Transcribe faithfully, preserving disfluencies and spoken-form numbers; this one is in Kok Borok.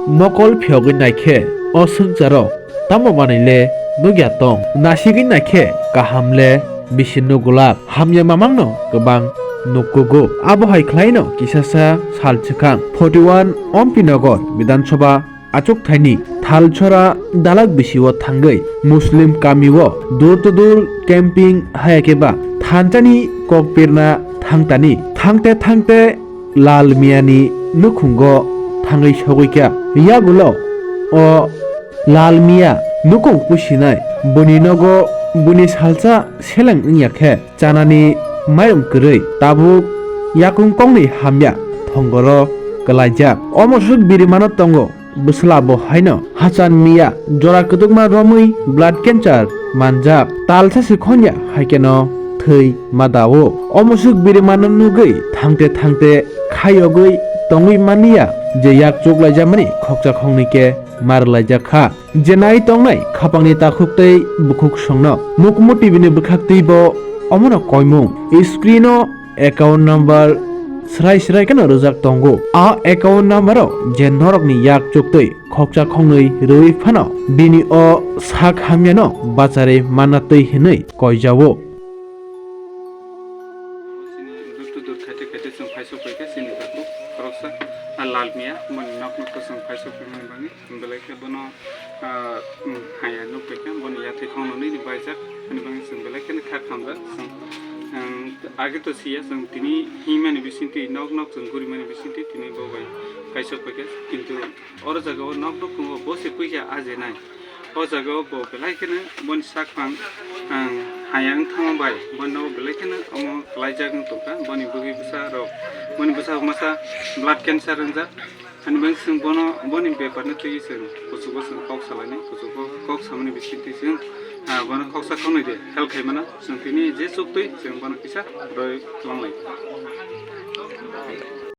Mokol phiyogwi naikhe o swngcharo tamo manwile nukya tong? Nasigwi naikhe kahamle bisi nugulak, hamya mamangno kwbang nukkugo. Abo hai khlaino kisasa sal swkang forty one Ompinagar Bidhan Sabha achukthani Thalchora dalak bisio thangwi Muslim kamio door to door camping hayakhe ba thanchani kokpirna thangtani. Thangte thangte Lal Miyani nukhungo thangwi sogwikha. Yagulo o Lal Miya nukhung pusinai, buni nogo buni salsa seleng wngya khe chanani mairum kwrwi. Tabuk yakung kongni hamya thongoro kwlaijak. Omo swk birimano tongo bwsla bo haino Hachan Miya jora kwdwkma romwi blood cancer manjak. Talsa se khonya haikheno thwi ma dao. Omo swk birimano nugwi thangte thangte khayogwi tongwi manya je yak chuklaijamani khoksa khoknwi khe ma rwlaijak kha. Je nai tongnai khapangni takhuk tei bukhuk songno Mukmu T V ni bwkhak twi bo omono koimung. Screen o account number srai srai kheno rwjak tongo. A account number o je norokni yak chuktwi khoksa khoknwi rwui phano bini o sak hamyano bacharwi manna twi hinwi koijao. Chini dur to dur khaite khaite chwng phai sok pai khe chini takhuk khoroksa, a Lal Miya, boni nok nok to chwng phai sok pai mani bagwi, chwng belai khe bono, ah, um, haya nuk pai khe, boni yathai khongno nini baijak, ani bagwi chwng belai kheno kha khamjak. Chwng, um, age to siya, chwng tini himani bisingtwi, nok nok chwng gurimani bisingtwi tini bo bai phai sok pai khe, kintu oro jaga o nok nok tongo, bo se puisa ajenai. O jaga o bo belai kheno boni sak phang, ang, haya wng thangma bai, boni nogo belai kheno omo kwlaijak wng tongkha. Boni bwgwi bwsa rok, boni bwsa masa blood cancer wngjak. Ani bagwi chwng bono, boni bepar no twiwi chwng kuchugo chwng kok salainai, kuchugo kok samani bisingtwi chwng, ah, bono khoksa khoknwi de help khai mano. Chwng tini je chuktwi chwng bono kisa roi twlang lai.